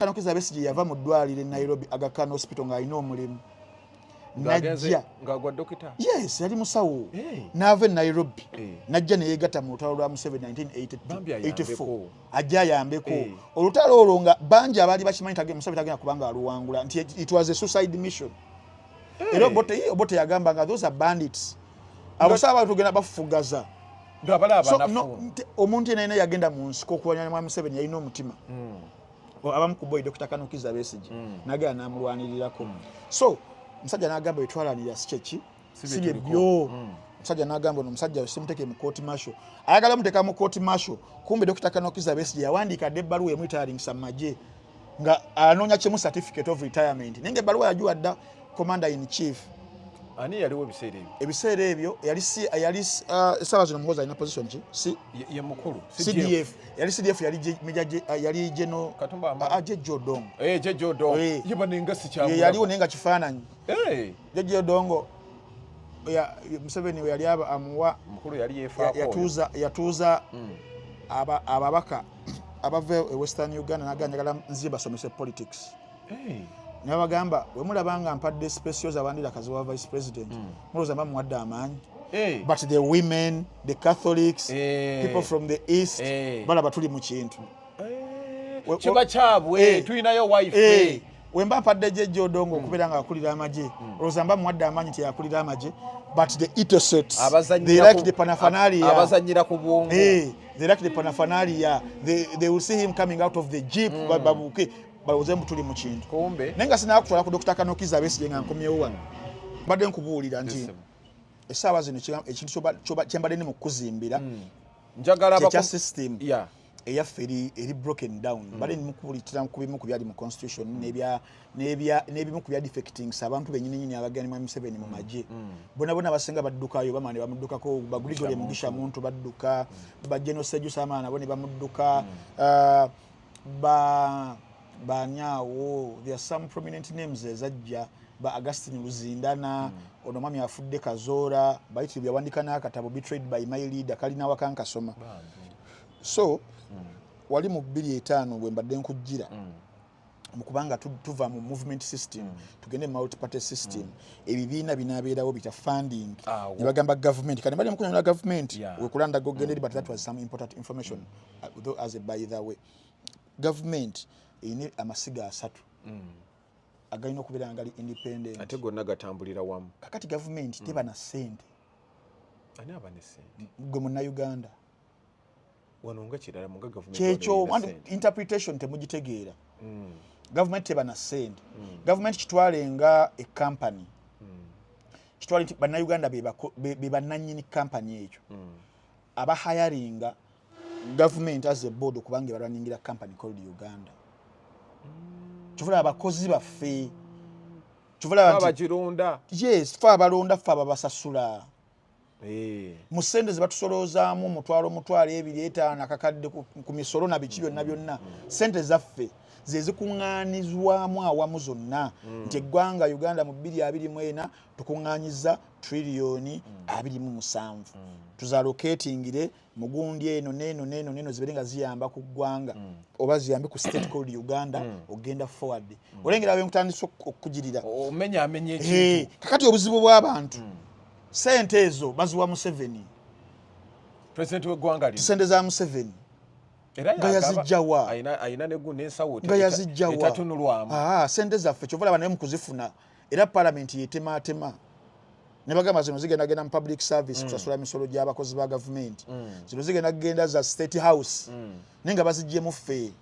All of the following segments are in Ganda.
Colonel Kizza Besigye yava mu ddwaliro e Nairobi, Aga Khan Hospital, ng'alina omulimu, najja. Ng'agwa dokita? Yes, yali musawo. Hey. N'ava e Nairobi, Hey. najja neyegatta mu lutalo lwa Museveni. Bambi 1984. ayambeko. Ajja ayambeko. Hey. Olutalo olwo nga bangi abaali bakimanyi Museveni tagenda kubanga aluwangula, nti it was a suicide mission. Era Obote yagamba nga those are bandits, abo saaba tugenda bafugaza. Ng'abala So, abanafu. no, omuntu yenna yenna yagenda mu nsiko okulwanya mwa Museveni yalina omutima. Abamu ku boy Dr. Colonel Kizza Besigye nagenda n'amulwanirirako. So omusajja n'agamba wetwalanirira si kyeki, Si si bye tuliko. byebyo. Omusajja n'agamba ono omusajja simuteeke mu court martial, ayagala muteeka mu court martial. Kumbe Dr. Colonel Kizza Besigye yawandiika dda ebbaluwa emwitaringisa mu magye nga anoonya kimu, certificate of retirement, naye nga ebbaluwa yagiwa dda commander in chief. Ani yaliwo ebiseera ebyo? Ebiseera ebyo yali yali essaawa zino Muhoozi alina position ki? Si Ye mukulu. CDF, yali CDF, yali Major yali General Katumba Wamala. Jeje Odongo. Eh, Jeje Odongo. Eh. Ye banenga si Ye kyamulaba. yaliwo naye nga kifaananyi. Eh, Jeje Odongo Museveni we yali amuwa mukulu yali yeefaako oyo. Yatuuza ababaka abava e Western Uganda, naga njagala nzije basomese politics. Eh, Ne babagamba we mulaba nga mpadde specials abandira kazi wa vice president, mulowooza mba muwadde amaanyi? Eh. But the women, the Catholics, Eh. people from the east, Eh. balaba tuli mu kintu. Eh, kiba kyabwe. Eh. Tulinayo wife. Eh, wemba mpadde Jeje Odongo okubeera nga akulira amagye, olowooza mba muwadde amaanyi nti yakulira amagye? But the ethos, they like the paraphernalia. Abazanyira ku bwongo. Hey, they like the paraphernalia. They will see him coming out of the jeep, babuke balowooze mbu tuli mu kintu. Kumbe. Naye nga sinakutwala ku Dr. Colonel Kizza Besigye, nga nkomyewo wano, mbadde nkubuulira nti essaawa zino ekintu kyembadde ndi mu kukuzimbira Njagala kyekya system eyaffe eri broken down. Mbadde ndi mukubuulira ku bimu ku byali mu constitution n'ebimu ku bya defectings, abantu bennyini nyini abagenda mu Museveni mu magye. Bonna bonna abasinga baddukayo, bamala ne bamuddukako. Ba Gregory Mugisha Muntu badduka, ba General Sejusa Amala nabo ne bamudduka. Ba banyaawo, there are some prominent names ezajja, ba Augustine Luzindana, ono mwami afudde Kazoora, bayitirivu yawandika n'akatabo "Betrayed by My Leader", kalina wakankasoma. So wali mu 2005 bwe mbadde nkujjira mu kubanga tuva mu movement system tugende mu multi-party system, ebibiina binaabeerawo bita funding? Awo. Ne bagamba government kati mbadde mukunyonyola government wekulanda gogenda eri, but that was some important information, though as a by the way, government erina amasiga asatu agalina okubeera nga gali independent. Ate gonna gatambulira wamu. Kakati gavumenti teba na ssente. Ani aba ne ssente? Gwe Munnayuganda. Wano nga kirala mu nga gavumenti Kyekyo. wano erina Anti ssente. Interpretation temugitegeera. Gavumenti teba na ssente. Gavumenti kitwale nga ekampany, kitwale nti Bannayuganda be bannannyini kampany ekyo, abahayaringa gavumenti as a board okubanga ebalwaningira company called Uganda. Kyovula abakozi baffe, kyovulaba nti Abagironda. Yes, fe abalonda, ffe ababasasula. Eh. Mu ssente ze batusolozaamu, omutwalo, omutwalo ebiri, etaano, akakadde ku misolo na biki byonna byonna, ssente zaffe ze zikuŋŋaanizwamu awamu zonna nti eggwanga Uganda mu 2024 tukuŋŋaanyiza triliyoni 27, tuzallocatingire mu gundi eno neeno neeno neeno, zibeere nga ziyamba ku ggwanga oba ziyambe ku state called Uganda ogenda forward. Olengera bwenkutandisa okukugirira. Omenya amenya Eh, ekintu. Kakati obuzibu bw'abantu, sente ezo baziwa Museveni. Pulezidenti w'eggwanga lino. Sente za Museveni. Era Nga yagaba- yazijja wa? Ayina n'ensawo Nga yazijja wa? etatunulwamu. Ah, sente zaffe, kyova olaba naye mu kuzifuna era palamenti yetematema ne bagamba zino zigenda genda mu public service kusasula misolo gy'abakozi ba gavumenti, zino zigenda kugenda za State House, naye nga baziggyemu ffe.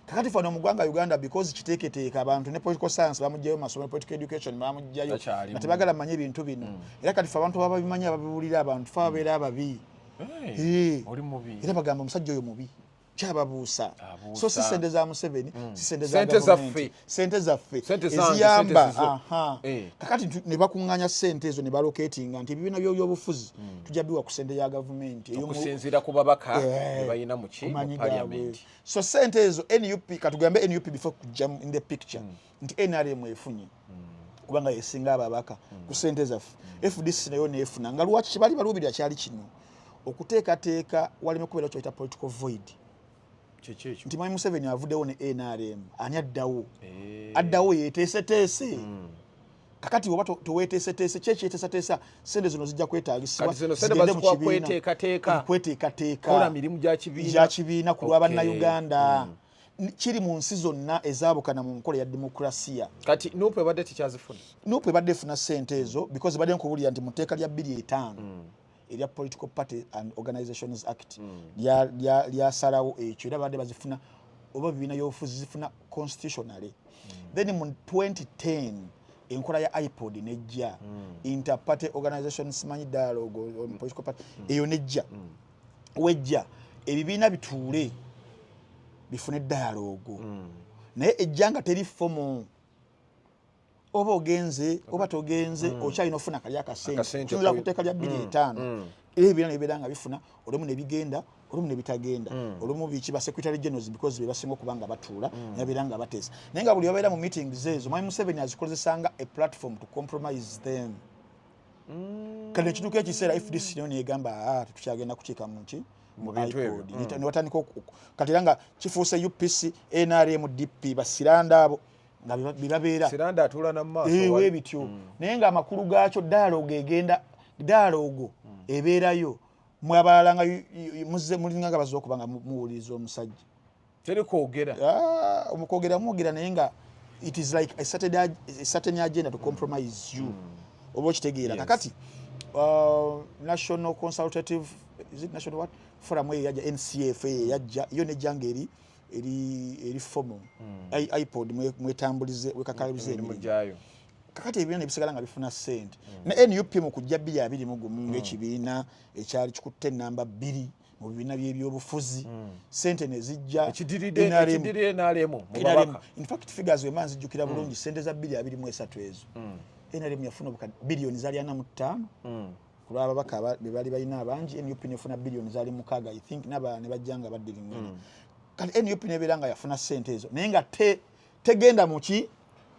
Kakati fano mu ggwanga Uganda, because kiteeketeeka abantu ne political science bamugjayo mu masomero, political education bamugjayo. Takyalimu. Nga tebagala manye ebintu bino. Era kati fe abantu baba babimanyi, ababiwulira, abantu fe ababeera ababi. Hey, Eh. oli mubi. Era bagamba omusajja oyo mubi, kyababuusa. Abuusa. So si sente za Museveni, si sente za Sente gavumenti. zaffe. Sente zaffe Sente zange, eziyamba. sente zizo. Aha. Eh. Kakati ne bakuŋŋaanya sente ezo ne ballocatinga nti ebibiina by'ebyobufuzi tujja biwa ku sente ya gavumenti Okusinziira ku babaka Eh, be balina mu ki, mu kumanyi gaabwe. parliament. So sente ezo NUP, katugambe NUP before kujja in the picture, nti NRM efunye kubanga yesinga ababaka ku sente zaffe, FDC nayo neefuna. Nga lwaki kibali baluubirira kyali kino okuteekateeka waleme kubeera kyayita political void. Kiki ekyo? Nti Mwami Museveni avuddewo ne NRM, ani addawo? Eh. Addawo yeteeseteese. Kakati oba toweteeseteese, kyekyeteesateesa, sente zino zijja kwetaagisibwa Kati zino sente zigende mu bazikuwa kibiina. kweteekateeka. Kweteekateeka. Kola mirimu gya kibiina. Gya kibiina ku lwa bannayuganda. Kiri mu nsi zonna ezaabukana mu nkola ya demokrasiya. Kati NUP ebadde tekyazifuna? NUP ebadde efuna sente ezo because badde nkubuulira nti mu tteeka lya 2005 erya Political Party and Organizations Act lyasalawo ekyo, era badde bazifuna oba bibiina byobufuzi zifuna constitutionally. Then mu 2010 enkola ya IPOD nejja, Interparty Organization simanyi dialogue on political party, eyo nejja. Wejja ebibiina bituule bifune dialogue, naye ejja nga teri formal. Oba ogenze oba togenze, okyalina ofuna kali akasente. Akasente. Tunula ku tteeka lya 2005, era ebibiina nebibeera nga bifuna, olumu nebigenda, olumu nebitagenda, olumu biki, ba secretary generals, because be basinga okuba nga batuula, nebabeera nga bateesa. Naye nga buli babeera mu meetings ezo, Mwami Museveni azikozesanga a platform to compromise them. Kati ekituuka ekiseera FDC nayo negamba, "Ah, tetukyagenda kukiika mu Mu bintu ebyo." IPOD." Ne batandika kati era nga kifuuse UPC, NRM, DP, basiranda abo nga bibabeera. Siranda atuula na mu maaso Eh, wali. Weebityo. Naye ng'amakulu gaakyo, dialogue egenda, dialogue ebeerayo, mwe abalala nga muzze mulinga nga bazze okuba nga muwuliriza omusajja. Teri kwogera. Ah, omukwogera mwogera, naye nga it is like a certain agenda to compromise you, oba okitegeera? Yes. Kakati National Consultative, is it National what, Forum eyo yajja, NCF eyo yajja, yo nejja nga eri formal. IPOD mwetambulize wekakalize emirimu emirimu gyayo. Kakati ebibiina nebisigala nga bifuna ssente, ne NUP mu kujja 2021 ng'ekibiina ekyali kikutte enamba 2 mu bibiina by'ebyobufuzi, ssente ne zijja. Ekidiridde NRM. Ekidirire NRM mu NRM, babaka. In fact figures wema nzijjukira bulungi, ssente za 2023 ezo, NRM yafuna biliyoni zaali 45 ku lw'ababaka be baali balina abangi. NUP nefuna biliyoni zaali 6, I think, n'abalala ne bajja nga baddiriŋŋana. Kati NUP nebeera nga yafuna ssente ezo, naye nga tegenda muki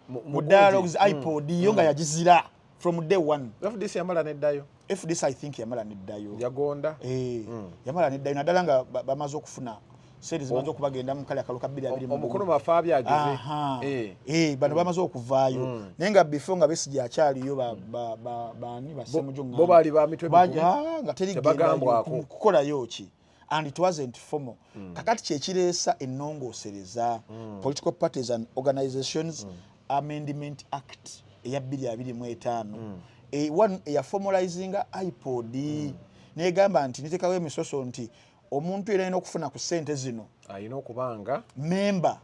mu dialogues. IPOD yo nga yagizira from day one. FDC yamala neddayo. FDC, I think, yamala neddayo. Yagonda. Eh, yamala neddayo, naddala nga bamaze okufuna sente zimaze okubagenda mu kale akalulu ka 2021. Omukulu Mafaabi agize. Aha. Eh. Eh, bano bamaze okuvaayo, naye nga before nga Besigye akyaliyo, bani basemuju. Bo baali ba mitwe migumu. Nga teri Tebagambwako. gendayo kukolayo ki, and it wasn't formal. Kakati kyekireesa ennongoosereza, Political Parties and Organizations Amendment Act eya 2025. One eyaformalizinga IPOD, negamba nti niteekawo emisoso nti omuntu era alina okufuna ku ssente zino alina okubanga memba.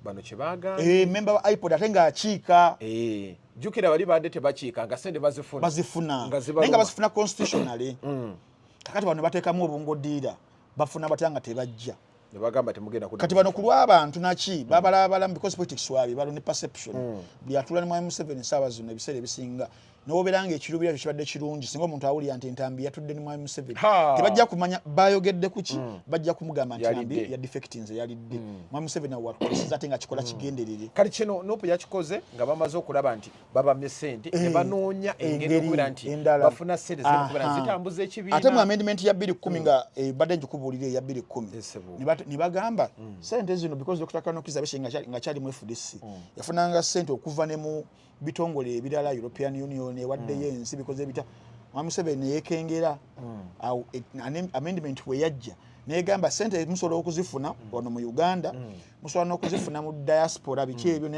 Bano kyebagamba. Eh, memba wa IPOD ate ng'akiika. Eh, jjukira bali badde tebakiika nga sente bazifuna. Bazifuna. Nga zibaluma. Naye nga bazifuna constitutionally. Kakati bano bateekamu obungodiira, bafuna batya nga tebajja? Ne bagamba temugenda kudda. Kati bano ku lw'abantu naki babalabalamu, because politics wabi balo ne perception. Buli atuula ne Mwami Museveni essaawa zino, ebiseera ebisinga nowobeera nga ekirubira kyo kibadde kirungi, singa omuntu awulira nti Ntambi yatudde ne Mwami Museveni, Ha! tebajja kumanya bayogedde kuki, bajja kumugamba nti Yalidde. Ntambi yadefectinze, yalidde. Mwami Museveni awo watukoleseza ate nga kikola kigenderere. Kati kino NUP yakikoze nga bamaze okulaba nti babamye sente, ne banoonya engeri okubeera nti endala. bafuna sente zigenda okubeera nti Aha. zitambuza ekibiina. Ate mu amendment ya 2010 nga badde njikubuulira eya 2010, Yes, sebo. ne bagamba sente zino, because Dr. Colonel Kizza Besigye nga kyali mu FDC, yafunanga sente okuva ne mu bitongole ebirala, European Union ewaddeyo, ensi bikoze ebita. Mwami Museveni neyekengera awo. Amendment we yajja negamba sente musobola okuzifuna wano mu Uganda, musobola n'okuzifuna mu diaspora, biki ebyo,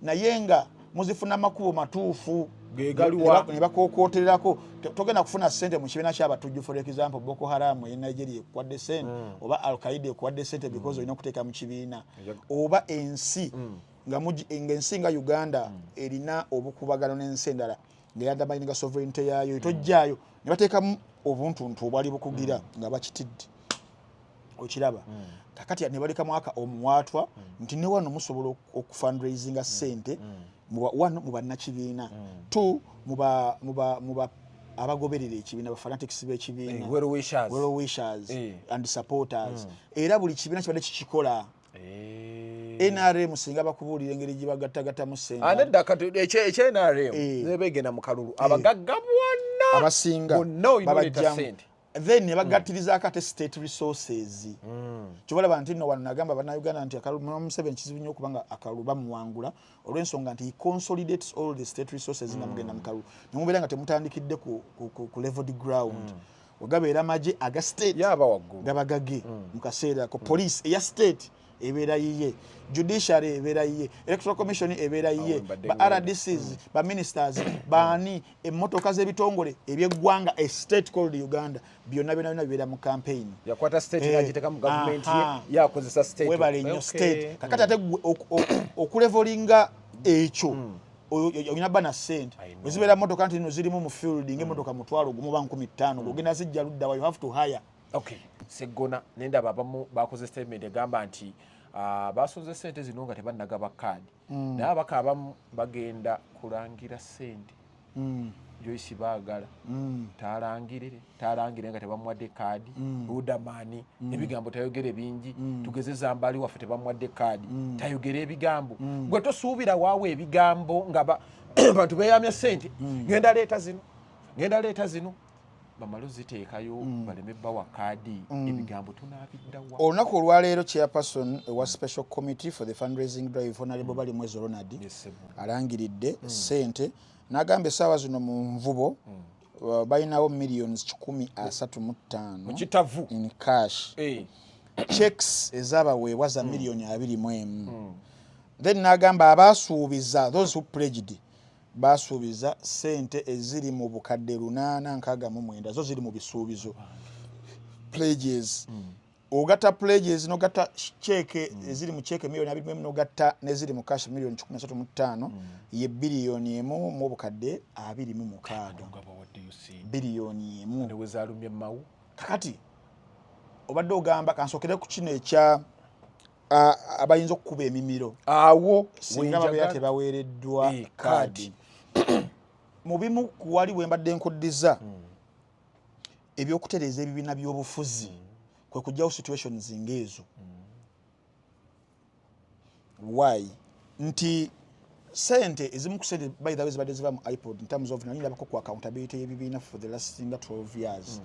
naye nga muzifuna makubo matuufu. Ge galiwa? Ne bakokootererako. Togenda kufuna sente mu kibiina ky'abatujju, for example Boko Haram e Nigeria ekuwadde sente, oba Al Qaida ekuwadde sente because olina okuteeka mu kibiina, oba ensi nga ng'ensi nga Uganda erina obukubagano n'ensi endala nga yaundermininga sovereignty yaayo, tojjaayo. Ne bateekamu obuntuntu obwali bukugira nga bakitidde, okiraba? Kakati ne balekamu aka omuwaatwa nti ne wano musobola okufundraisinga ssente wano mu bannakibiina, two mu ba abagoberera ekibiina, ba fanatics b'ekibiina. Eh, well wishers. Well wishers Eh. and supporters. Era buli kibiina kibadde kikikola. Eh. NRM singa bakubuulira engeri gye bagattagattamu ssente. Anedda kati ekye NRM Eh. nebegenda mu kalulu, abagagga bonna abasinga bonna olina oleeta babajjamu. sente. Then ne bagattirizaako ate state resources. Kyobalaba nti nno wano nagamba Bannayuganda nti akalulu Museveni kizibu nnyo okubanga akalulu bamuwangula, olw'ensonga nti he consolidates all the state resources. Nga mugenda mu kalulu ne mubeera nga temutandikidde ku leveled ground. Wegabeera magye aga state, yaba waggulu, gaba gage mu kaseera ako. Police eya state ebeera yiye, judiciary ebeera yiye, Electoral Commission ebeera yiye, mbadde ba ngenda. RDCs, ba ministers, baani, emmotoka z'ebitongole ebyeggwanga, a state called Uganda, byonna byonna byonna bibeera mu campaign. Yakwata state n'agiteeka mu gavumenti ye, yakozesa state. Webale nnyo. State. Kakati ate gwe okulevelinga ekyo, olina bba na sente. I know. Wezibeera motoka nti nno zirimu mu field ng'emmotoka 10,000 oba 5,000, ng'ogenda zijja luddawa? You have to hire. Okay, Seggona, nendaba abamu bakoze statement egamba nti basonze sente zino nga tebannagaba kaadi, naye abaka abamu bagenda kulangira sente. Joyce baagala talangirire, talangire nga tebamuwadde kaadi. Rudamani ebigambo tayogere bingi. Tugeze Zambaali waffe, tebamuwadde kaadi, tayogere ebigambo. Gwe tosuubira waawe ebigambo nga bantu beyamya sente, ngenda leeta zino, ngenda leeta zino, bamale oziteekayo baleme bawa kaadi. Ebigambo tunaabiddawa? Olunaku olwaleero chairperson wa special committee for the fundraising drive, Honorable Balimwezo Ronald, Yes, sir. alangiridde sente n'agamba essaawa zino mu nvubo balinawo millions 135 Kitavu. in cash, checks ezabaweebwa za miliyoni 21. Then n'agamba abaasuubiza, those who pledged, basuubiza sente eziri mu bukadde 869, zo ziri mu bisuubizo, pledges. Ogatta pledges nogatta cheque eziri mu cheque miliyoni 21, nogatta neziri mu cash miliyoni 135, ye biliyoni 1 mu bukadde 26. Nga bawaddeyo sente. Biliyoni 1. Newezaalumye mawu. Kakati obadde ogamba kansokere ku kino ekya abayinza okukuba emimiro awo singa babeera tebaweereddwa kaadi. Mu bimu ku wali bwe mbadde nkuddiza ebyokutereeza ebibiina by'obufuzi kwe kujjawo situations ng'ezo. Why? Nti sente ezimu ku sente, by the way, zibadde ziva mu IPOD in terms of nali ndabako ku accountability y'ebibiina for the last nga 12 years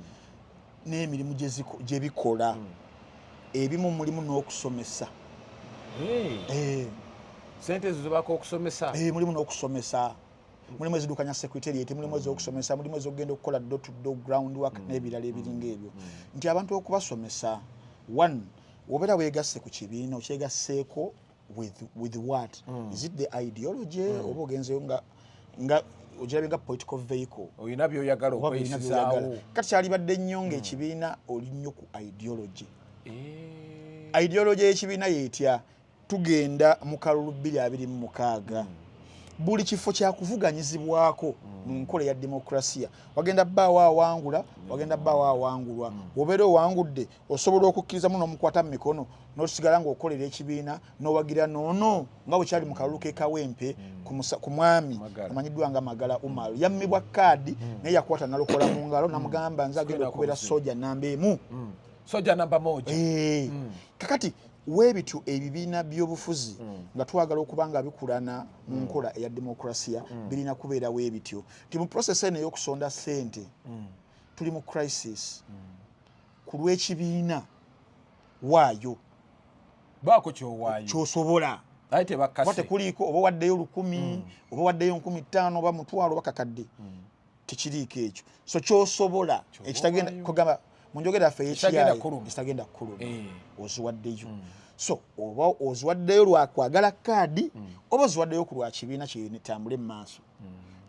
n'emirimu gye bikola. Ebimu mulimu n'okusomesa. Sente ezo zibako okusomesa? Mulimu n'okusomesa, mulimu ezidukanya secretariat, mulimu ez'okusomesa, mulimu ez'okugenda okukola door to door ground work n'ebirala ebiringa ebyo. Nti abantu okubasomesa, one, obeera weegasse ku kibiina, okyegasseeko with what? Is it the ideology, oba ogenzeyo nga ogirabye nga political vehicle? Olina byoyagala Oba birina by'oyagala. okweyisizaawo. Kati kyalibadde nnyo ng'ekibiina oli nnyo ku ideology. Ideology y'ekibiina yeetya? Tugenda mu kalulu 2026, buli kifo kyakuvuganyizibwako mu nkola eya demokrasiya, wagenda bbaawo awangula, wagenda bbaawo awangulwa. Wobeera owangudde, osobola okukkirizamu n'omukwata mu mikono n'osigala ng'okolera ekibiina n'owagira noono, nga bwe kyali mu kalulu k'e Kawempe ku mwami Magala. amanyiddwa nga Magala Umar. Yammibwa kaadi, naye yakwata Nalokola mu ngalo namugamba, nze agenda Sigenda okubeera kubuzibu. soja namba 1. Soja namba 1. Kakati weebityo ebibiina by'obufuzi nga twagala okuba nga bikulana mu nkola eya demokrasiya, birina kubeera weebityo nti mu process eno ey'okusonda ssente tuli mu crisis ku lw'ekibiina, waayo Baako kyowaayo. Kyosobola. Naye Oba tebakkase. Tekuliiko oba waddeyo 1,000, oba waddeyo 5,000, oba 100,000, oba kakadde, tekiriiko ekyo. So kyosobola ekitagenda Ky'owaayo. kugamba mu njogera yaffe Ekitagenda ey'ekiyayi, kuluma. ekitagenda kukuluma, oziwaddeyo. So oba oziwaddeyo lwakwagala kaadi, oba oziwaddeyo ku lwa kibiina kitambule mu maaso.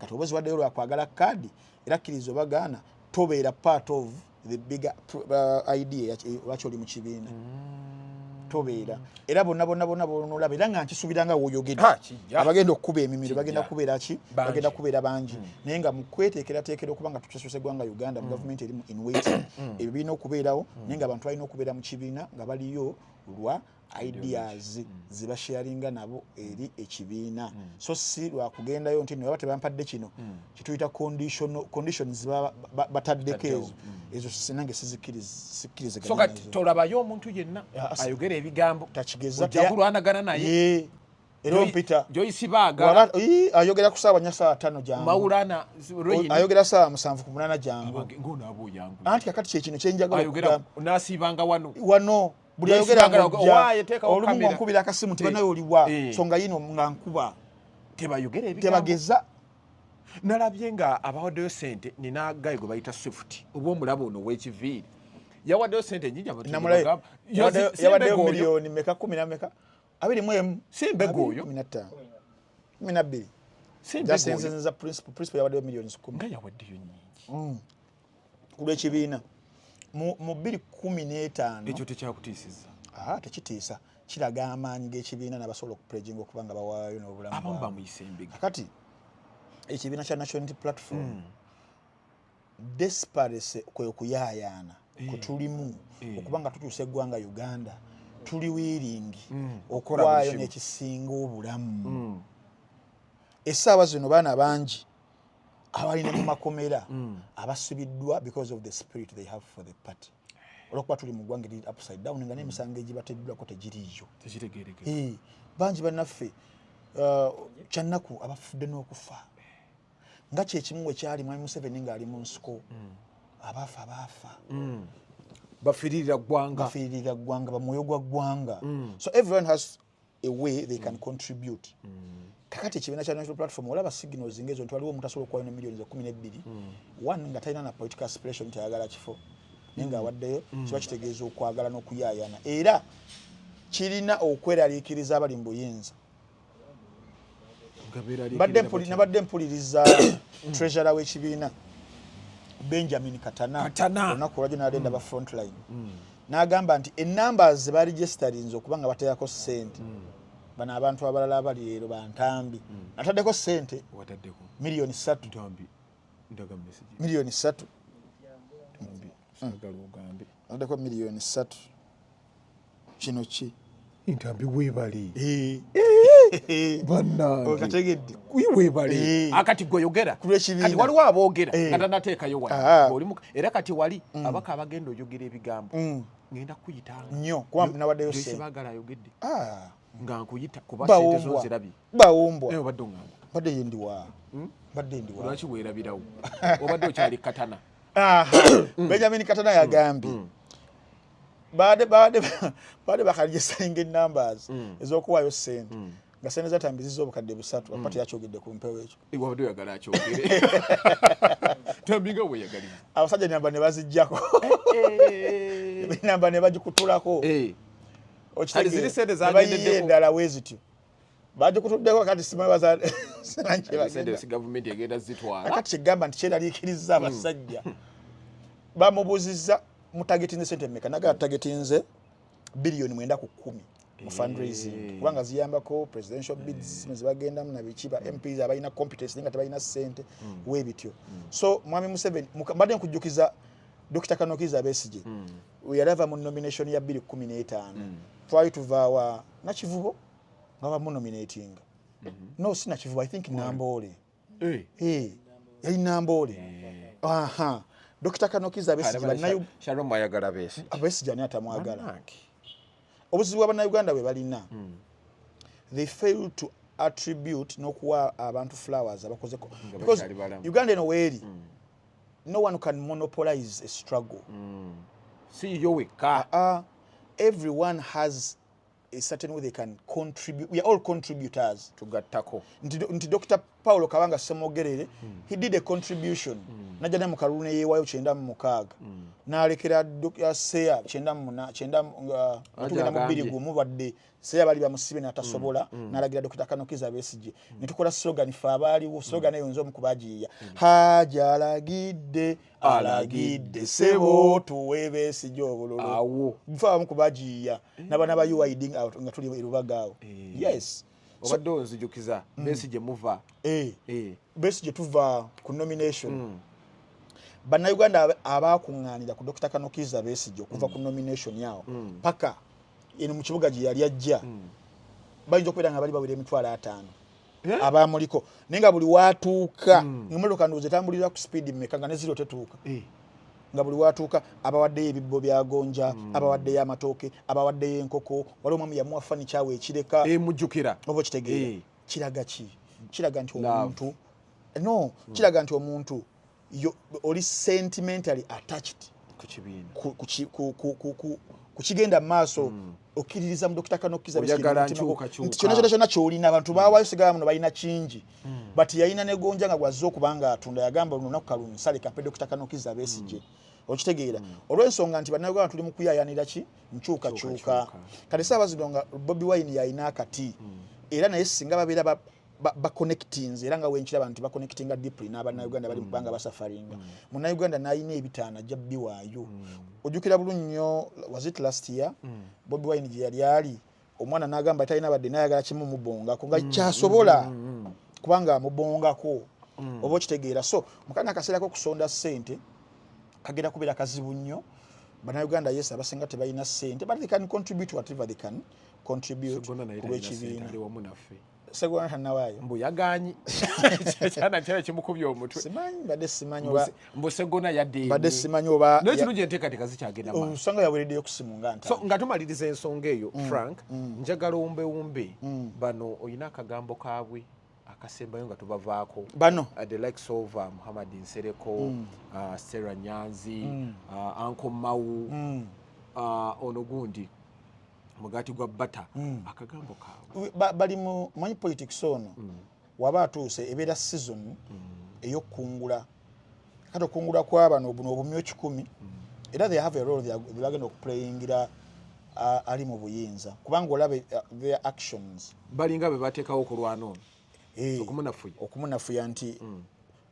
Kati oba oziwaddeyo lwakwagala kaadi, era kkiriza oba gaana, tobeera part of the bigger idea lwaki oli mu kibiina. Tobeera era bonna bonna bonna bonolaba, era nga nkisuubira nga woyogedde, Ha, kijja. abagenda okukuba emimiro Kijja. bagenda kubeera ki? Bangi. Bagenda kubeera bangi. Naye nga mu kweteekerateekera okuba nga tukyasusa eggwanga Uganda mu gavumenti erimu in waiting, ebyo birina okubeerawo. Naye nga abantu balina okubeera mu kibiina nga baliyo lwa ideas zebasharinga nabo eri ekibiina, so si lwakugendayo nti neba tebampadde kino kituyita conditions bataddeko ezo. Ezo sinange So sikkiriziganya kati nazo. tolabayo omuntu yenna ayogera ebigambo Takigeza. ojja kulwanagana naye. Ye. Era ompita Joyce Bagala ayogera ku ssaawa 4, ssaawa 5 jangu. Maulana ayogera ssaawa 7 ku 8 jangu. Ngono abo yangu. Anti kakati kye kino kyenjagala ayogera nasiibanga wano. Wano buli ayogera ng'ojja olumu nkubira akasimu nti banaye oliwa so nga yino nga nkuba tebayogera ebigambo tebageza. Nalabye nga abawaddeyo sente nina gayi gwe bayita Swift oba omulaba ono w'ekiviiri yawaddeyo sente nnyingi abantu yawaddeyo miliyoni meka 10 na meka 21 si mbega oyo 15 12 jasenzenza principal yawaddeyo miliyoni 10 nga yawaddeyo nnyingi ku lw'ekibiina mu 2015. Ekyo tekyakutiisizza? Tekitiisa, kiraga amaanyi g'ekibiina n'abasobola okupledginga okuba nga bawaayo n'obulamu. Abamu bamuyisa embega. Kakati ekibiina kya National Unity Platform desperate kwe kuyaayaana kwe tulimu okuba nga tutuusa eggwanga Uganda tuli wiringi okuwaayo n'ekisinga obulamu. Essaawa zino baana bangi abalina mu makomera abasibiddwa because of the spirit they have for the party. Olwokuba tuli mu ggwanga eriri upside down nga n'emisango egibateddwako tegiriiyo. Tekitegeerekeka. Bangi bannaffe kyannaku abafudde n'okufa nga kyekimu we kyali Mwami Museveni ng'ali mu nsiko abafa baafa bafiirira ggwanga, bafiirira ggwanga, bamwoyo gwa ggwanga. So everyone has a way they can contribute. Kakati ekibiina kya National Platform olaba signals ng'ezo nti waliwo omuntu asobola okuwaayo ne miliyoni 12 one nga talina na political aspiration tayagala kifo naye ng'awaddeyo kiba kitegeeza okwagala n'okuyaayana era kirina okweraliikiriza abali mu buyinza. Nabadde mpuliriza treasurer w'ekibiina Benjamin Katana olunaku olwajjo n'alenda ba frontline n'agamba nti enamba ze baregisterinze okuba nga bateekako ssente bano abantu abalala abali leero bantambi ataddeko ssente miliyoni 3 miliyoni 3 ataddeko miliyoni 3 kino ki Ntambi weebale bannange okategedde weebale akati gwe yogera kati waliwo aboogera nga tanateekayo wali era kati wali abaka abagenda oyogera ebigambo ngenda kuyitanga nnyo kuba nawaddeyo ssente Baagala ayogedde nga nkuyita kuba ssente zo nzirabye bawumbwa obadde oŋŋamba mbadde ndiwa mbadde ndiwa lwaki weerabirawo obadde okyali Katana. Benjamin Katana yagambye baade bakaregisteringa numbers ez'okuwaayo ssente nga ssente zatambiziza obukadde 3 apati yakyogedde ku mpewo ekyo wabadde oyagala akyogere Ntambi nga weeyagaliza abasajja namba ne baziggyako namba ne bagikutulako okitegeera endala we zityo bagikutuddeko kati simanyi sente gavumenti egenda zitwala. Kati kyegamba nti kyeraliikiriza abasajja bamubuuzizza mutagetinze sente mmeka naga tagetinze biliyoni 9 ku 10 mu fundraising kubanga ziyambako presidential bids zibagendamu na biki ba MPs abalina competence nga tebalina ssente weebityo. So Mwami Museveni mbadde nkujjukiza Dr. Kanokiza Besigye we yali ava mu nomination ya 2015 twali tuvaawa Nakivubo nga bamunominatinga no si Nakivubo I think Namboole yali Namboole aha Dr. Kanokiza Besigye Shalom ayagala Besigye Besigye ani atamwagala obuzibu bw'abannayuganda bwe balina they fail to attribute n'okuwa abantu flowers abakozeko because Uganda eno weeri no one can monopolize a struggle. Si yo wekka. Everyone has a certain way they can contribute. We are all contributors. Tugattako. Nti Dr. Paulo Kabanga Ssemogerere, he did a contribution. Najja ne mu kalulu ne yeewaayo 96. N'alekera Seya 98 tugenda mu 20 wadde Seya bali bamusibe n'atasobola n'alagira Dr. Kanokiza Besigye. Ne tukola slogan ffe abaaliwo, slogan eyo nze omu ku baagiyiiya. Haji alagidde, alagidde ssebo tuwe Besigye obululu. Awo. Ffe abamu ku baagiyiiya n'abaana ba UYD nga tuli e Lubaga awo. Yes. Obadde onzijukiza Besigye muva. Besigye tuva ku nomination. Bannayuganda abaakuŋŋaanira ku Dr. Kanokiza Besigye okuva ku nomination yawo paka eno mu kibuga gye yali ajja bayinza okubeera nga bali bawera 50,000 abamuliko naye nga buli waatuuka emmotoka ndowooza etambulira ku speed mmeka nga ne zero tetuuka Nga buli watuuka abawaddeyo ebibbo bya gonja, abawaddeyo amatooke, abawaddeyo enkoko. Waliwo omwami yamuwa furniture we ekireka. Mujjukira. Oba okitegeera? Kiraga ki? Kiraga nti omuntu, no, kiraga nti omuntu oli sentimentally attached ku kibiina, ku kigenda mu maaso. Okkiririza mu Dokita Kanokiza. Oyagala nkyukakyuka. Nti kyonna kyonna kyonna kyolina, abantu bawaayo sigala muno balina kingi, but yalina ne gonja nga gwazze okuba nga atunda, yagamba luno lunaku kalunsale kampe Dokita Kanokiza Besigye. Okitegeera? Olw'ensonga nti Bannayuganda tuli mu kuyaayanira ki? Nkyukakyuka. Nkyukakyuka. Kati saawa zino nga Bobi Wine yalina akati, era naye singa babeera baconnectinze, era nga wenkiraba nti baconnectinga deeply n'Abannayuganda bali mubanga basufferinga, Munnayuganda n'alina 500 ajja biwaayo. Ojjukira bulungi nnyo, was it last year, Bobi Wine gye yali ali, omwana n'agamba talina badde, nayagala kimu mubongako nga kyasobola kubanga amubongako. Oba okitegeera? So mukana akaseera k'okusonda ssente kagenda kubeera kazibu nnyo. Bannayuganda, yes, abasinga tebalina ssente, but they can contribute whatever they can contribute Segona naye ku talina ssente, lw'ekibiina. Ali wamu naffe. Segona tannawaayo. Mbu yagaanyi, kyana kyana kimukubye omutwe. Simanyi, mbadde simanyi oba Mbu Segona yadde. Mbadde simanyi oba Naye kirungi enteekateeka zikyagenda maaso. Osanga yawereddeyo ku simu nga So ntaano. nga tumaliriza ensonga eyo, Frank, njagala owumbewumbe bano. Olina akagambo kaabwe akasembayo nga tubavaako? Bano? The likes of Muhammad Nsereko, Sarah Nyanzi, Uncle Mau, ono gundi mugaati gwa bata, akagambo kaabwe. Bali mu manyi politics ono waba atuuse ebeera season ey'okukungula. Kati okukungula kwa bano buno obumyu 100, era they have a role they bagenda okuplayingira ali mu buyinza, kubanga olaba their actions. Balinga be bateekawo okulwana ono Eh, okumunafuya. Okumunafuya, nti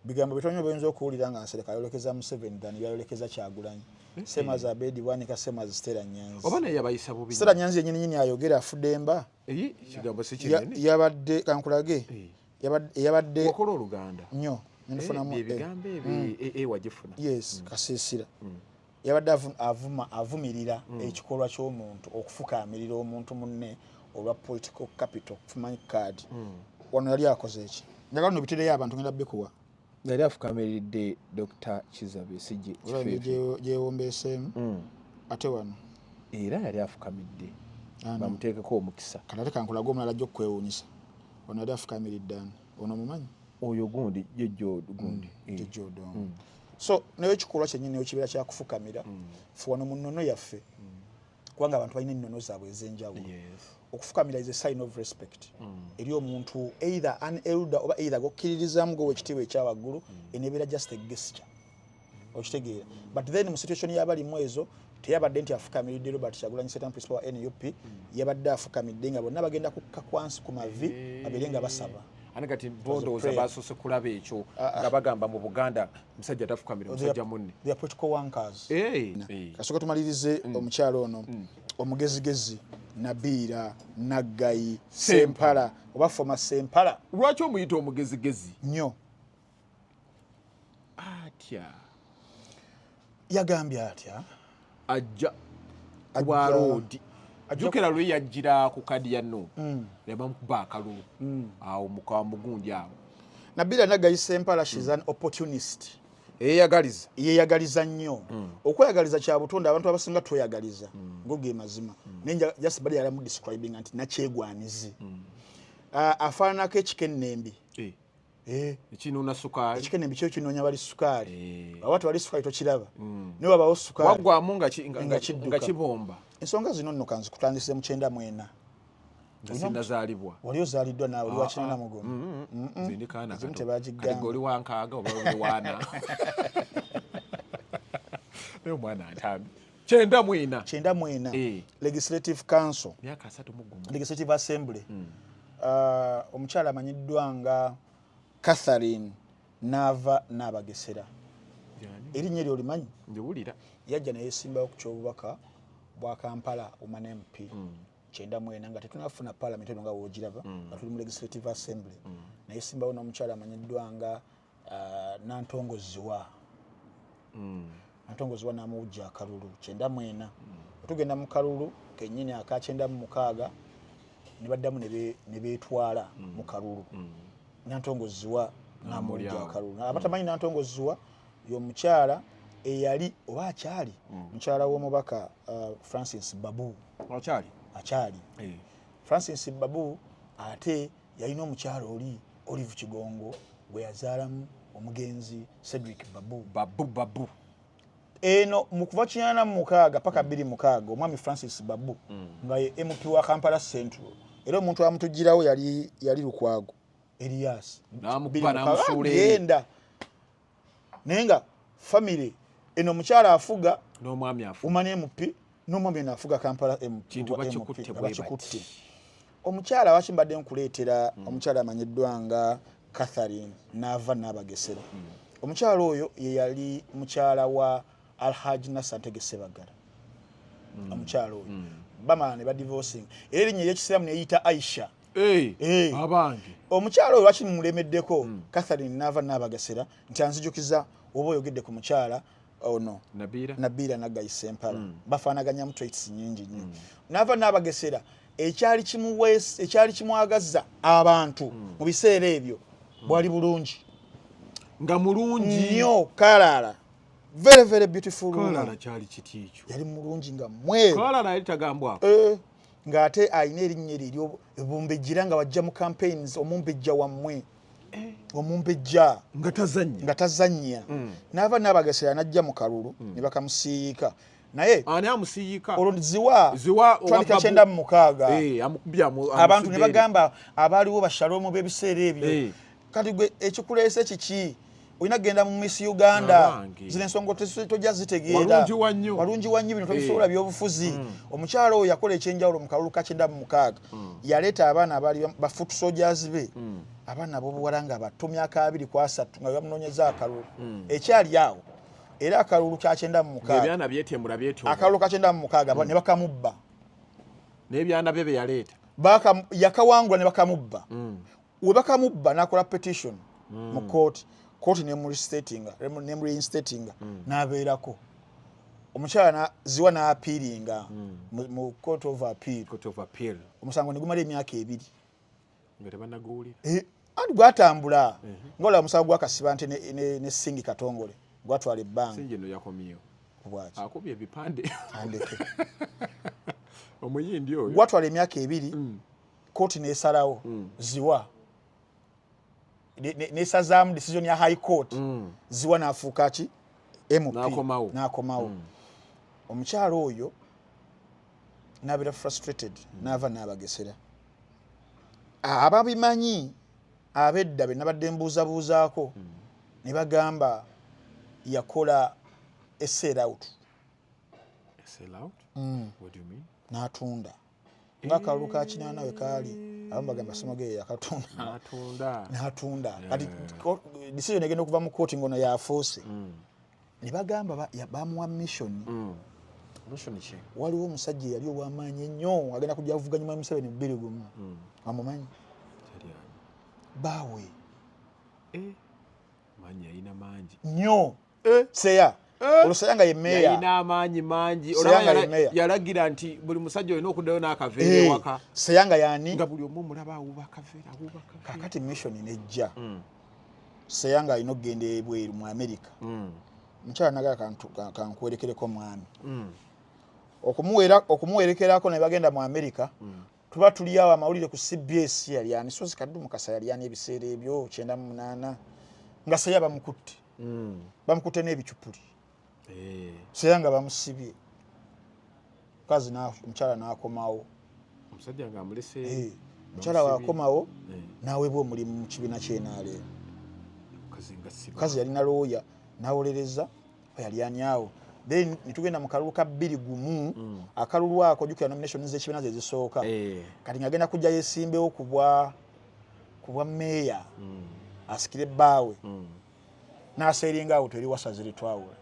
bigambo bitono bayinza okuwulira nga Nsereko ayolekeza Museveni than byayolekeza Kyagulanyi. Semazi Abedi Bwanika, semazi Stella Nyanzi. Oba naye yabayisa bubi. Stella Nyanzi yenyini nyini ayogera afudde mba. Eyi, kigambo si kinene. Yabadde kankulage yabadde Wakola Oluganda. Nnyo nenfunamu. Ebigambo ebi wagifuna. Yes, kasiisira yabadde avuma, avumirira ekikolwa ky'omuntu okufukaamirira omuntu munne olwa political capital, kufumanyi card. Wano yali akoze eki? Njagala no bitereyo abantu, ngenda bikuwa. Yali afukamiridde Dr Kiza Besigye. Olaba engeri gyewombeeseemu ate wano. Era yali afukamidde Ano. bamuteekeko omukisa. Kati ate kankulaga omulala ajja okukwewuunyisa. Ono yali afukamiridde ani? Ono mumanyi? Oyo gundi jejjo gundi. Jjojja Odongo. So naye ekikolwa kyennyini ekibeera kyakufukamira, fe wano mu nnono yaffe, kubanga abantu balina ennono zaabwe ez'enjawulo, okufukamira is a sign of respect eri omuntu, either an elder oba either gokkiririzaamu gowa ekitiibwa ekyawaggulu. Enebeera just a gesture, okitegeera? But then mu situation y'abalimu ezo, teyabadde nti afukamiridde Robert Kyagulanyi Ssentamu, principal wa NUP. Yabadde afukamidde nga bonna bagenda kukka kwansi ku mavi babeere nga basaba. Ate kati bo ndowooza Prayer. basoose kulaba ekyo nga bagamba mu Buganda musajja tafukamira musajja munne. They are political wankers. Eh. Kasooka tumalirize omukyalo ono omugezigezi Nabiira Naggayi Sempala, oba former Sempala. Lwaki omuyita omugezigezi? Nnyo. Atya? Yagambye atya? Ajja Ajja- bwa roodi. Jjukira lwe yajjira ku kadi ya NUP ne bamukuba akalulu awo muka mugundi awo. Nabiira Naggayi Sempala, she's an opportunist. Eyeyagaliza. Yeyagaliza nnyo. Okweyagaliza kya butonde, abantu abasinga tweyagaliza, ngo ge mazima. Naye just bali yalamu describing nti nakyegwanizi. Ah, afaananako ekikenembi. Eh, ekinuuna sukaali. Ekikenembi kyo kinoonya bali sukaali. Aba tewali sukaali tokiraba, naye wabawo sukaali Waggwamu nga nga kidduka. nga kibomba. Ensonga zino nno kanzikutandise mu 94. Nga sinnazaalibwa. Wali ozaaliddwa naawe, oli wa 81. Nze ndi kaana Ezimu kato. tebagigamba. Kati gwe oli wa 60 oba oli wana, naye omwana ntambi 94. 94. Eh. Legislative Council. Myaka 31. Legislative Assembly. Omukyala amanyiddwa nga Catherine Naava Naabagesera. Yani? Erinnya eryo olimanyi? Ndiwulira. Yajja neyesimbawo ku kyobubaka bwa Kampala Woman MP 94, nga tetunafuna parliament eno nga woogiraba, nga tuli mu Legislative Assembly. Neyesimbawo n'omukyala amanyiddwa nga Nantongo Ziwa. Nantongo Ziwa n'amuwujja akalulu 94. Tugenda mu kalulu kennyini aka 96, ne baddamu ne beetwala mu kalulu, Nantongo Ziwa n'amuwujja N'amulyawo. akalulu. Abatamanyi Nantongo Ziwa, y'omukyala Eyali oba akyali mukyala w'omubaka Francis Babu. Akyali? Akyali. Francis Babu ate yalina omukyala oli Olive Kigongo gwe yazaalamu omugenzi Cedric Babu. Babu Babu. Eno mu kuva 86 paka 2006 omwami Francis Babu nga ye MP wa Kampala Central, era omuntu amutugirawo yali Lukwago Elias n'amukuba n'amusuula eri. Naye nga family eno omukyala afuga n'omwami afuga, umane MP n'omwami afuga Kampala MP. Bakikutte. Omukyala waki mbadde nkuleetera omukyala amanyiddwa nga Catherine Naava Nabagesera. Omukyala oyo ye yali mukyala wa Alhaji Nasser Ntege Ssebaggala. Omukyala oyo bamala ne badivorcing, era erinnya ery'ekisiraamu ne yiyita Aisha. Abange. Omukyala oyo lwaki mumulemeddeko Catherine Naava Nabagesera nti anzijukiza oba oyogedde ku mukyala ono Nabiira Naggayi Ssempala, bafaanaganyamu traits nnyingi nnyo. Naava Nabagesera ekyali kimwagaza abantu mu biseera ebyo bwali bulungi, nga mulungi nnyo, Kalala, very very beautiful. Kalala kyali kiti ekyo, yali mulungi nga mweru. Kalala yali tagambwako. Ng'ate alina erinnya eryo ebumbejjira nga wajja mu campaigns, omumbejja wammwe, omumbejja nga tazannya. Naava Nabagesera n'ajja mu kalulu ne bakamusiiyika. Naye ani amusiiyika? Olwo Ziwa 1996 abantu ne bagamba abaaliwo bashalomu b'ebiseera ebyo, kati gwe ekikuleese kiki? Olina kugenda mu Miss Uganda, zino ensonga tojja zitegeera, walungi wa nnyo, bino tobisobola byobufuzi. Omukyala oyo yakola ekyenjawulo mu kalulu ka 96, yaleeta abaana abaali ba foot soldiers be, abaana ab'obuwala nga bato myaka 2 ku 3 nga bamunoonyeza akalulu. Ekyali awo era akalulu ka 96, akalulu ka 96 ne bakamubba, n'ebyana bye yaleeta yakawangula ne bakamubba. We bakamubba n'akola petition mu kooti, kooti nemureinstatinga n'abeerako. Omukyala Ziwa n'apiiringa mu court of appeal, omusango ne gumala emyaka 2 nga tebannaguwulira. Anti gwatambula ng'olaba omusango gwa Kasibante ne Singi Katongole gwatwala ebbanga. Singi no yakomyewo bwaki akubye ebipande andeke omuyindi oyo. Gwatwala emyaka 2, kooti n'esalawo Ziwa nesazaamu decision ya High Court. Ziwa n'afuuka ki? MP. N'akomawo. Omukyala oyo n'abeera frustrated, n'ava Nabagesera. Ababimanyi ab'edda be nabadde mbuuzabuuzaako ne bagamba yakola a sell out. A sell out? What do you mean? N'atunda. Ng'akalulu ka 80 we kaali, abamu bagamba Ssemogerere yakatunda. N'atunda. Kati decision egenda okuva mu kooti ng'ono yafuuse. Ne bagamba bamuwa mission. Mission ki? Waliwo omusajja eyali ow'amaanyi ennyo agenda kujja avuganya Mwami Museveni 2001. Amumanyi? Baawe. Maanyi yalina mangi nnyo. Seya. Olwo Seya nga ye meeya. Yalina amaanyi mangi. Yalagira nti buli musajja olina okuddayo n'akaveera ewaka. Seya nga y'ani? Nga buli omu omulaba awuba akaveera, awuba akaveera. Kaakati mission n'ejja. Seya nga alina okugenda ebweru mu Amerika. Omukyala n'agamba kankuwerekereko mwami. Okumuwerekerako ne bagenda mu Amerika. Tuba tuli awo amawulire ku CBS yali ani? Sozi Kaddu Mukasa yali ani ebiseera ebyo 98 nga Seya bamukutte. Bamukutte n'ebicupuli. Seya nga bamusibye. Mukazi omukyala n'akomawo. Omusajja ng'amulese. Omukyala w'akomawo n'aweebwa omulimu mu kibiina ky'NRM. Mukazi yalina looya n'awolereza yali ani awo. Then nitugenda mu kalulu ka 2001, akalulu ako jjukira nomination z'ekibiina ze zisooka. Kati ng'agenda kujja yeesimbewo ku bwa meeya asikire bbaawe. N'aseeringa awo teri wasazire twawula.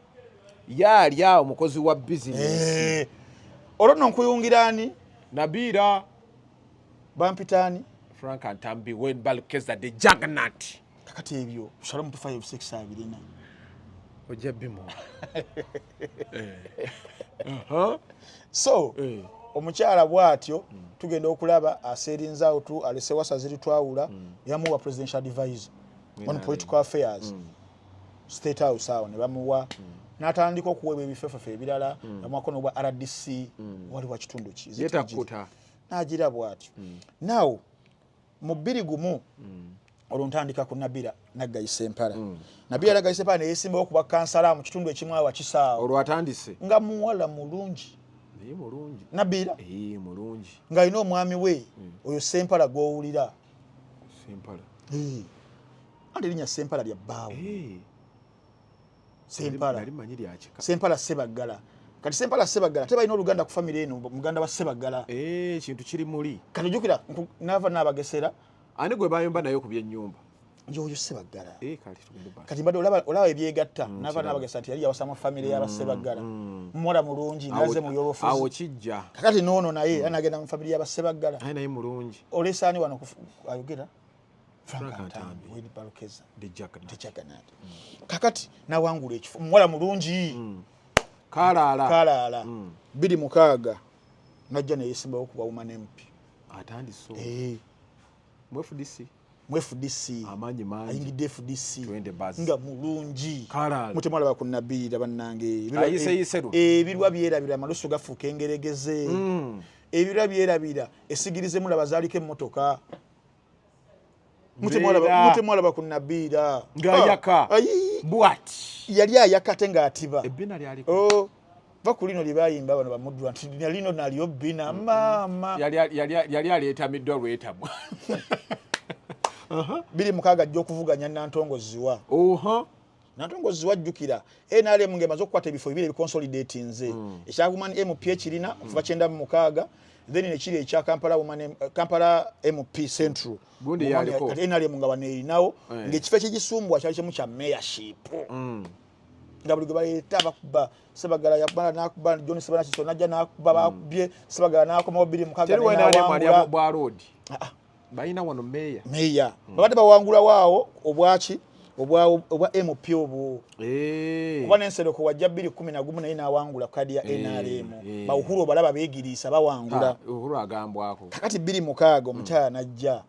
Yali awo mukozi wa bizinesi. Olwo nno nkuyungira ani? Nabiira. Bampita ani? Frank Ntambi Wayne Balkeza the Juggernaut. Kakati ebyo Shalom 256 abirina. Ojja bimuwa. So omukyala bw'atyo tugenda okulaba aserinza out alese wasaziri twawula, yamuwa presidential advisor on political affairs. State House awo ne bamuwa. N'atandika okuweebwa ebifefefe ebirala, namwako n'obwa RDC, wali wa kitundu ki Yetakuta. N'agira bw'atyo. Now mu 2001 olwo ntandika ku Nabira Naggayi Sempala. Nabira Naggayi Sempala neyesimbawo okuba kansala mu kitundu ekimu awo Kisaawo. Olwo atandise. Nga muwala mulungi. Naye mulungi. Nabira. Mulungi. Ng'alina omwami we oyo Sempala gw'owulira. Sempala. Ate erinnya Sempala lya bbaawe. Sempala. Nali manyi lya kika. Sempala Ssebaggala. Kati Sempala Ssebaggala tebalina oluganda ku famire eno, muganda wa Ssebaggala. Ekintu kiri muli. Kati ojjukira naava n'abagesera. Ani gwe bayomba naye ku by'ennyumba? Yoyo Ssebaggala. Kale tugende basi. Kati mbadde olaba ebyegatta, naava n'abagesa nti yali yawasa mu famire y'Abassebaggala. Muwala mulungi, naze mu byobufuzi. Awo kijja. Kakati n'ono naye anagenda mu famire y'Abassebaggala. Naye naye mulungi. Olesaani wano ayogera? Frank Frank Ntambi, Ntambi. Willy Balukeza. The Juggernaut. The Juggernaut. Kakati nawangula ekifo. Muwala mulungi. Kalaala. Kalaala. 2006 najja neyesimbawo okuba Woman MP. Atandise. Mu FDC. Mu FDC. Amaanyi mangi. Ayingidde FDC. Twende basi. Nga mulungi. Kalaala. Mutemwalaba ku Nabira bannange. Ayise yise luno. Ebirwa byerabira, amalusu gafuuka engeregeze. Ebirwa byerabira, esigirize mulaba zaaliko emmotoka. Mutemwalaba ku Nabira. Ng'ayaka. Bw'ati. Yali ayaka ate ng'atiba. Ebbina lyaliko. Va ku lino lye bayimba bano bamuddwa nti lino nalyo bbina maama. Yali aleetamiddwa lwetamwa. 2006 ajja okuvuganya Nantongo Zziwa. Nantongo Zziwa jjukira NRM ng'emaze okukwata ebifo bibiri ebiconsolidatinze. Ekya Woman MP ekirina okuva 96, then nekiri ekya Kampala Woman, Kampala MP Central. Gundi yaliko. Kati NRM nga wano erinawo, ng'ekifo ekigisumbwa kyali kimu kya mayorship. Nga buli gwe baleeta bakuba Ssebaggala yamala n'akuba John Ssebaggala Kiso n'ajja n'akuba bakubye Ssebaggala n'akomawo 2006 Teri wa NRM ali n'awangula. bwa road. Balina wano meya. Meya. Babadde bawangula waawo obwaki obwa MP obwo. Kuba n'ensereko wajja 2011 naye n'awangula kadi ya NRM. Ba Uhuru obalaba beegiriisa bawangula. Uhuru agambwako. Kakati 2006 omukyala n'ajja.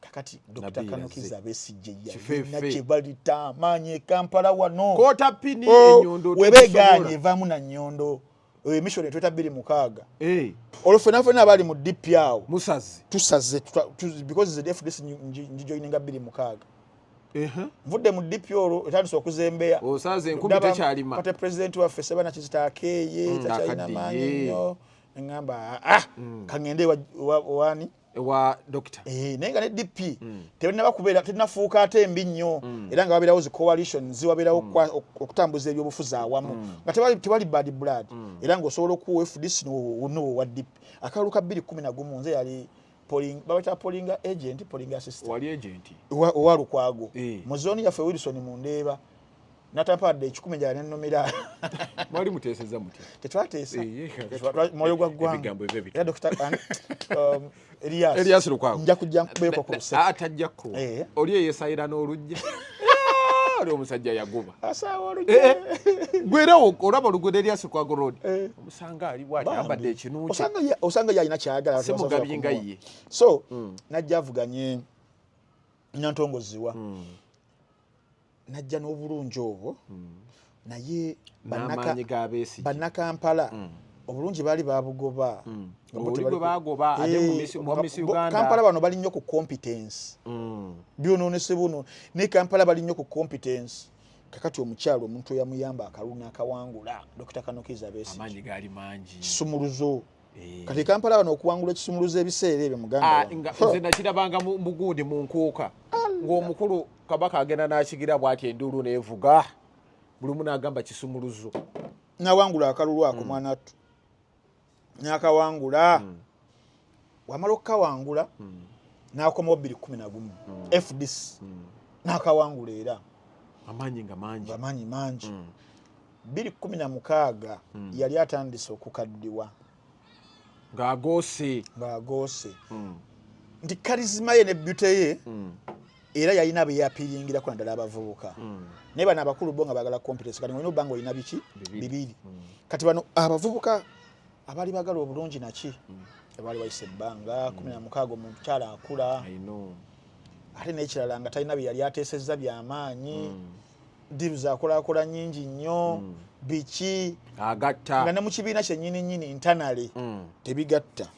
Kakati Dr. Nabira Kanukiza ze. Besigye Kifefe. yalina kye balita amaanyi e Kampala wano. Koota pini ennyondo Webeegaanye evaamu na nnyondo. Emission etweta 2006. Olwo ffenna ffenna abaali mu DP awo. Musaze. Tusaze, because the FDC njijoininga 2006. Nvudde mu DP olwo etandise okuzembeya. Osaze enkumi Ndaba tekyalima. Kate president waffe Ssebaana Kizito akeeye, takyalina akaddiye. maanyi nnyo. Neŋŋamba, kaŋŋende wani? Ewa doctor. Naye nga ne DP tebannaba kubeera, tennafuuka ate mbi nnyo. Era nga wabeerawo zi coalitions, wabeerawo okutambuza ebyobufuzi awamu. Nga tewali bad blood. Era ng'osobola okuwa FDC n'owa DP. Akalulu ka 2011 nze yali polling, babayita polling agent, polling assistant. Wali agent. Owa Lukwago. Mu zooni yaffe Wilson Mundeeba. Natampadde ekikumi njala nennomera. Mwali muteesezza mutya? Tetwateesa. Mwoyo gwa ggwanga. Ebigambo ebyo Era Dr. Elias. Elias Lukwago. Nja kujja nkubeko ku luseke. Tajja kuwa. Oli eyeesayira n'olujja. Oli omusajja yagoba. Asaawa olujja. Gwe era olaba oluguudo Elias Lukwago Road. Omusanga ali bw'ati, ayambadde ekinuuki. Osanga ye alina ky'ayagala, Si mugabi nga ye. So, najja avuganye Nantongo Zziwa. Najja n'obulungi obwo, naye N'amaanyi ga Besigye. Bannakampala obulungi baali babugoba. Nga bo Oli tebali gwe baagoba, ate mu Miss Uganda. Kampala bano bali nnyo ku competence. Byonoonese buno. Naye Kampala bali nnyo ku competence. Kakati omukyalo omuntu eyamuyamba akalulu n'akawangula, Dr. Kanukiza Besigye. Amaanyi gaali mangi. Kisumuluzo. Kati Kampala bano okuwangula ekisumuluzo ebiseera ebyo muganda wange. Nga nze nakirabanga mu gundi mu nkuuka. Ng'omukulu Kabaka agenda n'akigira bw'ati enduulu n'evuga. Buli omu n'agamba kisumuluzo. N'awangula akalulu ako mwana wattu. N'akawangula. Wamala okukawangula, n'akomawo 2011. FDC. N'akawangula era. Amaanyi nga mangi. Amaanyi mangi. 2016 yali atandise okukaddiwa. Ng'agoose. Ng'agoose. Nti charisma ye ne beauty ye, era yalina be yapiringirako naddala abavubuka. Naye bano abakulu bo nga baagala competence, kati olina obba ng'olina biki? Bibiri. Bibiri. Kati bano abavubuka abaali baagala obulungi naki? Abaali bayise ebbanga, 16 omukyala akula. I know. Ate n'ekirala nga talina bye yali ateesezza by'amaanyi. Deals akolakola nyingi nnyo, biki agatta nga ne mu kibiina kyennyini nnyini internally tebigatta,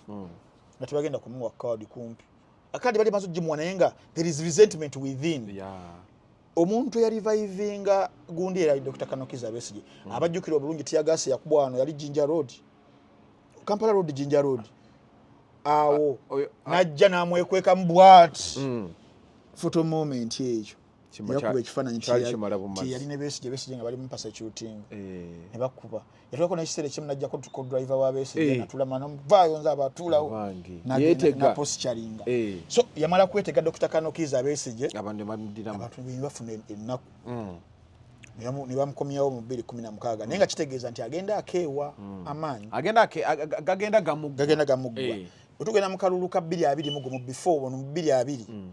nga tebagenda kumuwa kaadi. Kumpi akaadi bali maze ogimuwa, naye nga there is resentment within. Omuntu eyarivivinga gundi era Dr. Colonel Kizza Besigye, abajjukira obulungi teargas yakubwa wano, yali Jinja Road, Kampala Road, Jinja Road awo, najja n'amwekwekamu bwati, photo moment ekyo. Yakuba ekifaananyi Kyali kimala bumazi. nti yali ne Besigye, Besigye nga bali mu persecuting ne bakuba. Yatulako n'ekiseera ekimu najjako ko driver wa Besigye natulama nomuvaayo nze abatuulawo. Abange. Yeetega. Naposturinga. So yamala kwetega Dr. Colonel Kizza Besigye, abantu ne bamuddiramu. Abantu ne bafuna ennaku, ne bamukomyawo mu 2016, naye nga kitegeeza nti agenda akeewa amaanyi. Agenda gagenda gamuggwa. Gagenda gamuggwa. Bwe tugenda mu kalulu ka 2021, before ono mu 2020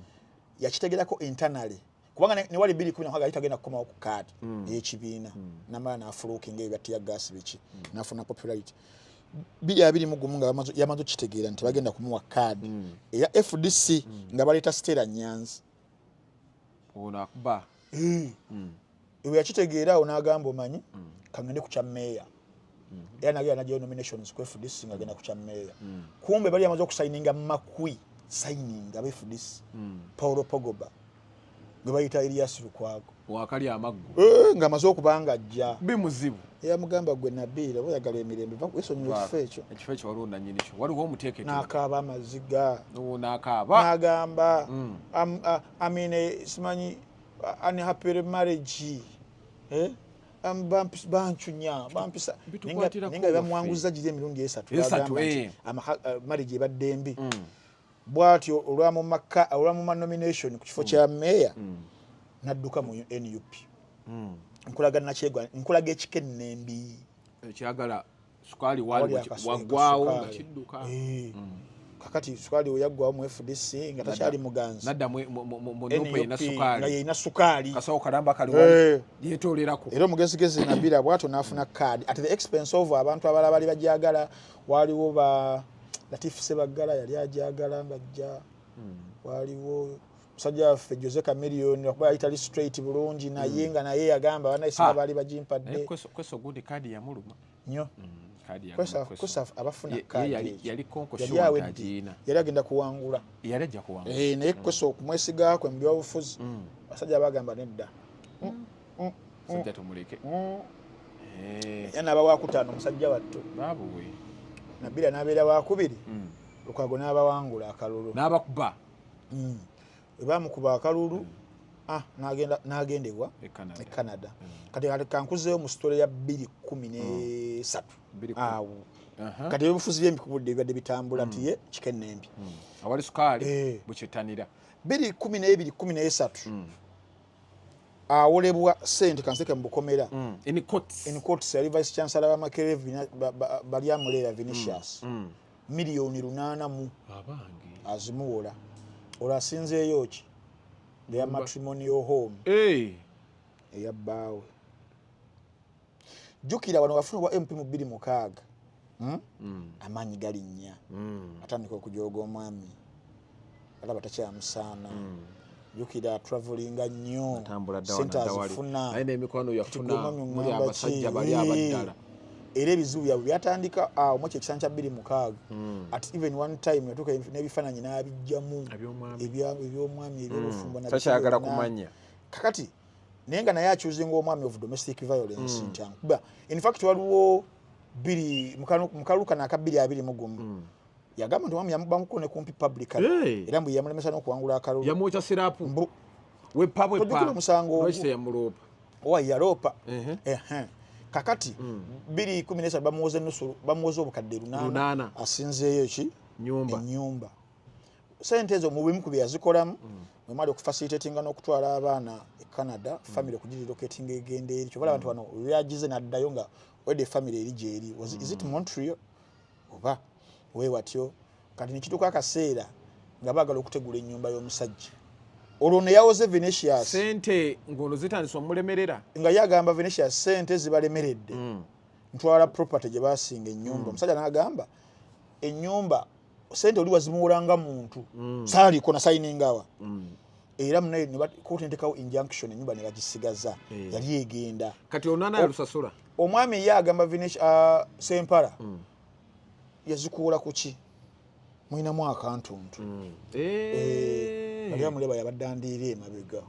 yakitegerako internally, kubanga ne wali 2016 yali tagenda kukomawo ku kaadi ey'ekibiina, namala n'afuluukinga ebyo bya teargas biki, n'afuna popularity. 2021 nga yamaze okukitegeera nti bagenda kumuwa kaadi eya FDC, nga baleeta Stella Nyanzi. Ono akuba. Ewe yakitegeera awo n'agamba, omanyi kangende ku kya meeya, era nagenda najjayo nominations ku FDC nga agenda ku kya meeya. Kumbe bali amaze okusayininga makwi signing aba FDC, Paulo Pogoba gwe bayita Elias Lukwago. Wakali amaggo. Eh, ng'amaze okuba nga ajja. Bimuzibu. Yamugamba, gwe Nabiira, oba oyagala emirembe, wesonyiwa ekifo ekyo. Ekifo ekyo waliwo nanyini kyo, waliwo omuteekete. N'akaaba amaziga. N'akaaba. N'agamba, I mean, simanyi unhappy marriage, eh? Bancunya bampisa. Bitukwatirako Naye nga bamuwanguza giri emirundi esatu. Esatu, Bagamba nti marriage ebadde mbi bw'atyo, olwamuma nomination ku kifo kya meeya, n'adduka mu NUP. Nkulaga nakyegwa, nkulaga ekika ennembi. Ekyagala sukaali wali Awali waggwawo nga akasukaali. kidduka. Eh. Kakati sukaali we yaggwawo mu FDC nga takyali muganzi, Nadda mu NUP erina NUP nga sukaali. yeyina sukaali. Kasawo kalamba kali Eh. wali yetoolerako. Era omugezigezi Nabira bwatyo n'afuna kaadi at the expense of abantu abalala bali bajagala. Waliwo ba Latif Sebaggala yali ajagala ng'ajja, waliwo musajja waffe Jose Chameleone, lwakuba yali tali straight bulungi, naye nga naye yagamba banaye Ha. baali bagimpadde. Naye Kweso gundi kaadi yamuluma. Nnyo. Kaadi yaluma Kweso. Kwesa abafuna Ye kaadi yali ezo. yali konko Yali sure nti awedde. agiyina. Yali agenda kuwangula. Yali ajja kuwangula. Eh, naye Kwesa okumwesiga kwe mu byobufuzi, abasajja bagamba nedda. Sajja tumuleke. Eh, Era n'aba wakutaano omusajja wattu. Baabuwe. Nabira n'abeera wakubiri, Lukwago n'abawangula akalulu. N'abakuba. Bwe bamukuba akalulu, n'agenda ewa E Canada. E Canada. Kati kankuzeeyo mu story ya 2013. Bbiri kumi. Awo Aha. kati ebyobufuzi byemikubudde bibadde bitambula nti ye kikenembi. Awali sukaali Eh. bukyetanira. 2012, 13 awolebwa sente kanseke mu bukomera. In quotes. In quotes, yali vice chancellor wa Makerere, Baryamuleera Vinicius, miliyoni 8 mu Abange. azimuwola. Olwo asinzeeyo ki? Their matrimonial home Eh. eya bbaawe. Jjukira wano wafuna obwa MP mu 2006, Amaanyi galinnya, atandika okujooga omwami, alaba takyamusaana. Jjukira travelinga nnyo, Atambula dda sente wano adda wali. azifuna. Naye n'emikwano yafuna Omwami muli oŋŋamba abasajja ki? bali abaddala. Era ebizibu byabwe byatandika awo mu ekyo ekisanja kya 2006. At even one time yatuuka n'ebifaananyi n'abijjamu. Eby'omwami. Eby'omwami, ebyobufumbo na biki Takyayagala byonna. kumanya. Kakati naye nga naye akyuzinga omwami of domestic violence, nti ankuba. In fact waliwo bbiri mu kalulu kano aka 2021, yagamba nti omwami bamukone kumpi publicly. Hey. Era mbu yamulemesa n'okuwangula akalulu. Yamwokya sirapu. Mbu Wepa bwepa. Tojjukira omusango ogwo? Lwaki teyamuloopa? Owa yaloopa. Ehe. Ehe. Kakati 2013 bamuwoza enusu, bamuwoza obukadde 800. 800. Asinzeeyo ki? Nyumba. Ennyumba. Sente ezo mu bimu ku bye yazikolamu mwemali okufacilitatinga n'okutwala abaana e Canada, family okugirelocatinga egenda eri. Kyova abantu bano byagize n'addayo nga wedde family eri gyeri. Is it Montreal oba weewatyo? Kati nekituuka akaseera nga baagala okutegula ennyumba y'omusajja olwo neyawoze Venetius. Sente ng'ono zitandise omulemerera. Nga ye agamba Venetius sente zibalemeredde, ntwala property gye basinga ennyumba. Omusajja n'agamba ennyumba sente oli wazimuwulanga muntu, saaliko nasayiningawa. Era munaye kooti netekawo injunction, enyumba ne bagisigaza, yali egenda. Kati onaana yalusasula. Omwami ye agamba Vinesh Sempala yazikuula kuki, mulinamu akantuntu. Yali amuleba, yabadde andiira emabega.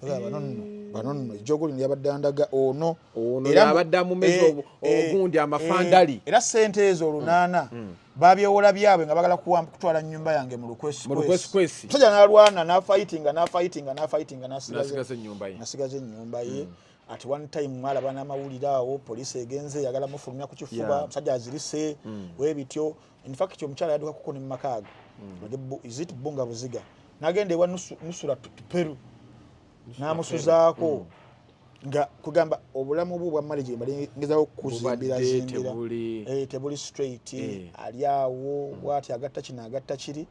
Bano nno, bano nno ejjogo lino yabadde andaga ono. Ono yabadde amumeza ogundi amafandali. Era sente ezo 800 babyewola byabwe nga bagala kutwala nnyumba yange mu lukwesikwesi. Musajja n'alwana n'afightinga n'afightinga n'afightinga n'asigaza ennyumba ye. N'asigaza ennyumba ye. At one time mwalaba n'amawulire awo, poliisi egenze yagala mufulumya ku kifuba, musajja azirise webityo. In fact omukyala yadduka kuko ne mu maka ge. Is it Bunga Buziga? N'agenda ewa Nusura Peru n'amusuzaako nga kugamba obulamu bwe bwa marriage ngezaako kuzimbira zimbira tebuli straight, ali awo bw'ati agatta kino agatta kiri.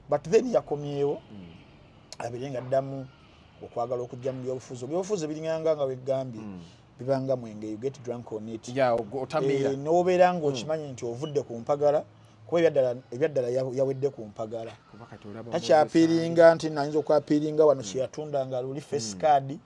But then yakomyewo abeere nga addamu okwagala okujja mu byobufuzi. Ebyobufuzi biringanga nga wegambye, bibanga mwenge, you get drunk on it. N'obeera ng'okimanyi nti ovudde ku mpagala, kuba ebyaddala yawedde ku mpagala. Takyapiiringa nti nayinza okwapiiringa wano kyeyatunda nga luli face card.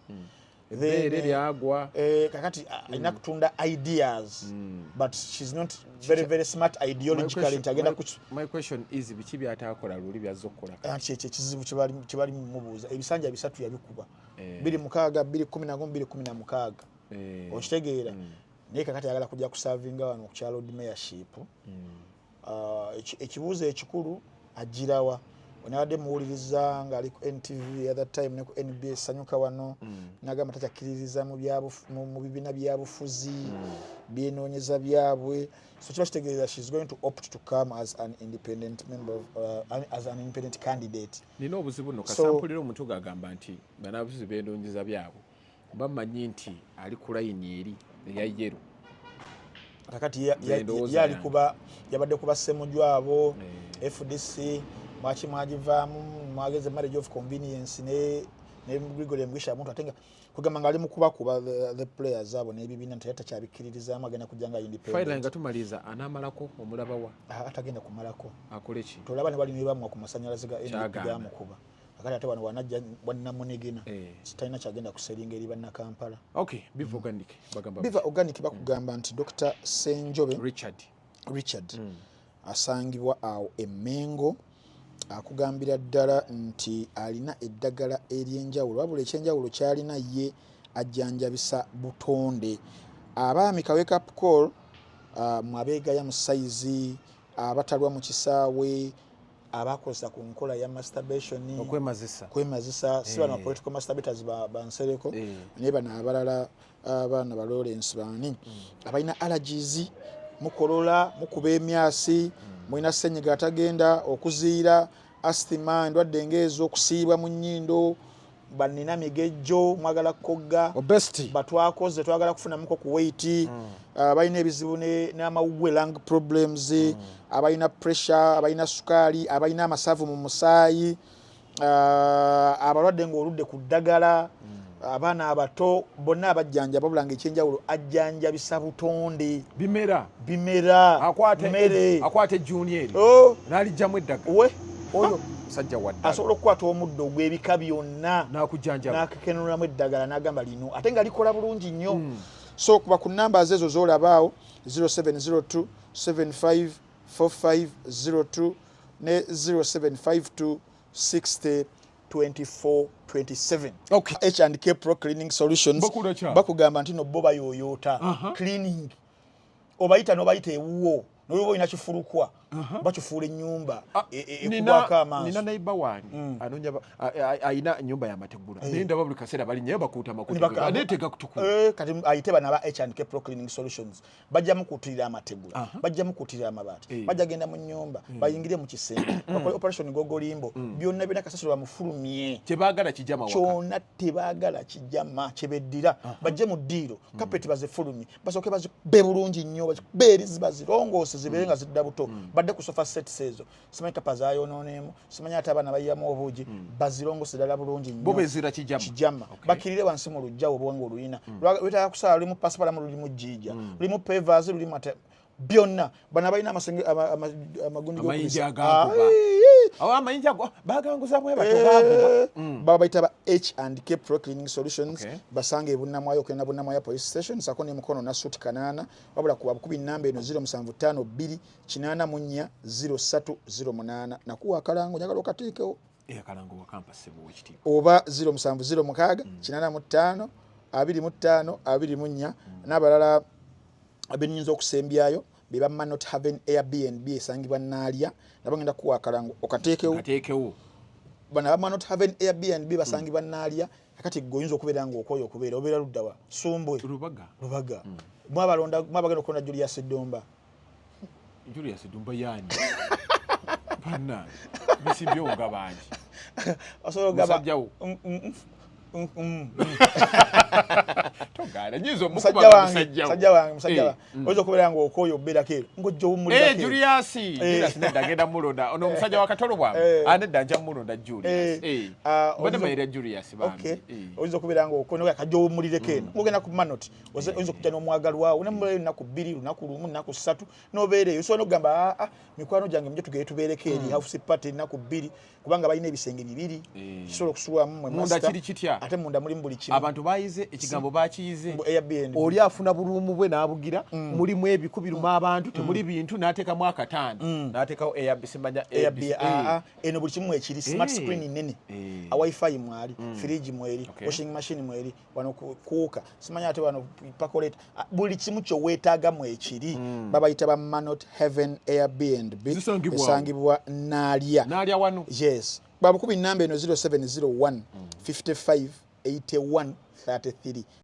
Ebbeere lyagwa. Kakati alina kutunda ideas, but she's not very very smart ideologically nti agenda. My question is, biki byatakola luli byazza okukola? Anti ekyo ekizibu kyebali mumubuuza. Ebisanja 3 yabikuba, 2006, 2011, 2016. Okitegeera? Naye kakati ayagala kujja kusavinga wano ku kya Lord Mayorship. Ekibuuzo ekikulu, agirawa? Onabadde muwuliriza ng'ali ku NTV other time ne ku NBS Sanyuka wano, n'agamba takyakkiririza mu bibiina byabufuzi byenoonyeza byabwe. So kiba kitegeeza she's going to opt to come as an independent member of, as an independent candidate. Nina obuzibu nno kasampulira omuntu gagamba nti banabufuzi beenoonyeza byabwe, bamanyi nti ali ku layini eri eya yellow. Kakati yali kuba yabadde kuba Ssemujju abo FDC mwaki mwagivaamu, mwageze marriage of convenience ne Gregory Mugisha Muntu, ate nga kugamba nga ali mu kubakuba the players abo n'ebibiina nti takyabikiririzaamu, agenda kujja nga independent. Finally nga tumaliza, anaamalako omulabawa? Atagenda kumalako. Akole ki? Tolaba ne bali ne bamuwa ku masannyalaze ga NDP gamukuba. Akati ate wano wanajja wannamunigina, talina kyagenda kuseringa eri bannakampala. Okay, Biva Organic bagamba. Biva Organic bakugamba nti Dr. Senjobe Richard asangibwa awo e Mengo, akugambira ddala nti alina eddagala ery'enjawulo, wabula ekyenjawulo kyalina ye ajjanjabisa butonde. Abaami ka wake up call, mwabeegaya mu sayizi, abatalwa mu kisaawe, abakozesa ku nkola ya masturbation, okwemazisa, si bano political masturbators bansereko, naye bano abalala abaana ba Lawrence baani, abalina allergies, mukolola, mukuba emyasi, mulina ssenyiga atagenda, okuziira, asthma, endwadde ng'ezo, okusiibwa mu nnyindo, banina migejjo, mwagala kogga, batwakoze twagala kufunamuko ku weight, abalina ebizibu n'amawuggwe, lung problems, abalina pressure, abalina sukaali, abalina amasavu mu musaayi, abalwadde ng'oludde ku ddagala, abaana abato bonna abajjanjaba. Wabula ng'ekyenjawulo ajjanjabisa butonde. Bimera. Bimera. Akwata ejjuuni eri n'alijjamu eddagala. We oyo musajja wa ddala asobola okukwata omuddo ogw'ebika byonna n'akujjanjaba n'akekenulamu eddagala n'agamba lino, ate nga likola bulungi nnyo. So kuba ku numbers ezo z'olabaawo, 0702 75 4502 ne 0752 60 24 27. Okay. H&K Pro Cleaning Solutions bakugamba nti no bo bayoyoota cleaning, obayita n'obayita ewuwo noyoba olina kifulukwa, bakifuula ennyumba ekubwako amaaso. Nina neighbor wange anoonya, ayina ennyumba y'amategula, naye ndaba buli kaseera balinnya bakuuta amategula naye tegakutukula. Kati ayite bano aba H&K Pro Cleaning Solutions, bajja mukuutirira amategula, bajja mukuutirira amabaati, bajja genda mu nnyumba, bayingire mu kisenge, bakole operation gogolimbo, byonna byonna kasasiro bamufulumye. Tebaagala kijama waka. Kyonna tebaagala kijama kyebeddira, bajje mu ddiiro, kapeti bazifulumye, basooke bazikube bulungi nnyo, bazikube eri bazirongoose zibeere nga zidda buto, badde ku sofa sets ezo, simanyi kapa zayonooneemu, simanyi ate abaana bayiyamu obuugi, bazirongose ddala bulungi nnyo. Bo bezira kijama. Bakirire wansi mu luggya oba nga oluyina. Lwetaaga kusala, lulimu pasipalamu, lulimu jjinja, lulimu pavers, lulimu ate byonna. Bano abalina amagundi amayinja agankuba. Awo amayinja ago baganguza bwe batyo baguba. Baba bayita ba H and K Pro Cleaning Solutions. Okay. Basanga ebunnamwayo okugenda Bunnamwaya Police Station sako ne Mukono Nasuti Kanaana, wabula kuba bukubi namba eno 0752 84 0308. Nakuwa akalango, njagala okateekewo. Eh, akalango wakampa, ssebo wekitiibwa. Oba 0706 85 25 24. N'abalala abenyinza okusembyayo be ba Manot Haven Airbnb esangibwa Naalya, nabo ngenda kuwa akalango okateekewo. Kateekewo. Bano aba Manot Haven Airbnb basangibwa Naalya. Kakati gwe oyinza okubeera ng'okwoyo okubeera obeera luddawa? Sumbwe? Lubaga. Lubaga. Mwabalonda, mwabagenda okulonda Julius Ddumba. Julius Dumba yani bannange bisimbyewo nga bangi. Osobola okugamba Musajja wo. Togaana, nyinza Musajja omukuba nga wange. musajja wo. Musajja wange, musajja Eh, wange. Oyinza okubeera ng'okwoyo obeerako ero ng'ojja owummulirako ero. Julius, Julius nedda, agenda mulonda ono omusajja wa Katolo bwamwe. Ah, nedda, nja mulonda Julius. Eh, ah, Mbadde oyinza mayira Julius bambi. Okay. Oyinza okubeera nga kajja owummulireko eno ng'ogenda ku Manot, oyinza okujja n'omwagalwawo nemulayo ennaku 2, lunaku 1, nnaku 3 n'obeera eyo. Osobola n'okugamba, aa, mikwano gyange, mujje tugende tubeereko eri house party ennaku 2, kubanga balina ebisenge 2 kisobola okusulwamu mwe Munda master. kiri kitya? Ate munda mulimu buli kimu. Abantu bayize ekigambo, bakiyize. Mbu Airbnb. Oli afuna buluumu bwe n'abugira, mulimu ebiku biruma abantu, temuli bintu, n'ateekamu akatanda, n'ateekawo Airbnb, simanya. Airbnb, aa, eno buli kimu ekiri smart, screen nene, a wifi mwali, fridge mweri, washing machine mweri, wano kuuka simanya, ate wano percolator. Ah, buli kimu kyoweetaaga mwekiri. Babayita ba Manot Heaven Airbnb. Zisangibwa awo. Esangibwa Naalya. N'alya wano. Yes, babukubi namba eno 0701 55 81 33.